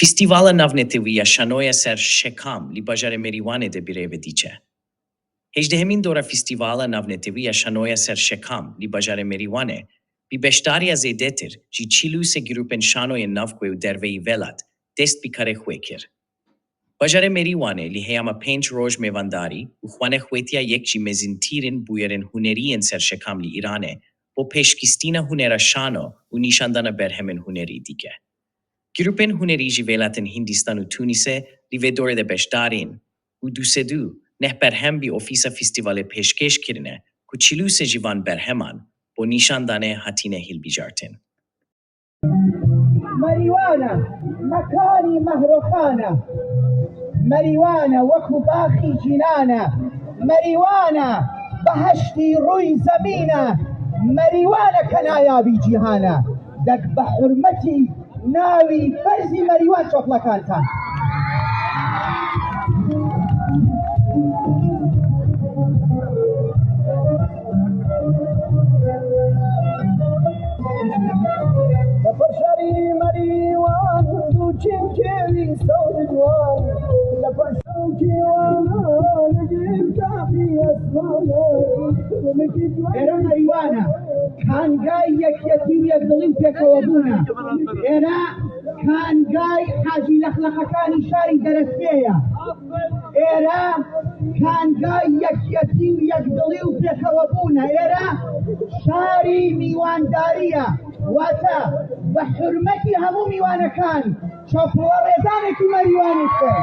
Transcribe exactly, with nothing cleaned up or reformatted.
Fîstîvala Navnetewî ya Şanoya Ser Şekam li bajarê Merîwanê de bi rê ve diçe. Hejdehemîn dora Fîstîvala Navnetewî ya Şanoya Ser Şekam li bajarê Merîwanê bi beşdariya zêdetir ji çil û sê grûpên şanoyên navxwe û derveyî welat dest bi karê xwe kir. Bajarê Merîwanê li heyama pênc roj mêvandarî û xwanexwetiya yek ji mezintirîn bûyerên hunerî yên serşekam li Îranê bo pêşkiştina hunera şano û nîşandana berhemên hunerî dike. Grûpên hunerî ji welatên Hindistan û Tunîsê li vê dorê de beşdar in û du sed û neh berhem bi ofîsa fîstîvalê pêşkêş kirine ku çil û sê ji van berheman bo nîşandanê hatine hilbijartin. مەریوانە مەکانی مەهرۆخانە، مەریوانە وەکو باخی جینانە، مەریوانە بەهەشتی ڕووی زەمینە، مەریوانە کە نایابی جیهانە. دەک بە حورمەتی ناوی فەرزی مەریوان چۆپڵەکانتان. لە پەرشاری مەریوان دوو چنکێوی سەوزوان، لە پەرشوکی وانا لەگیر تاقی ئەسمانە. ئێرە مەریوانە کانگای یەکیەتی و یەکدڵی و پێکەوەبوونە. ئێرە کانگای حاجی لەخلەخەکانی شاری دەرەسپێیە. ئێرە کانگای یەکیەتی و یەکدڵی و پێکەوەبوونە. ئێرە شاری میوانداریە، واتە بە حورمەتی هەموو میوانەکان چۆپڵە ڕێزانێکی مەریوانی بکەن.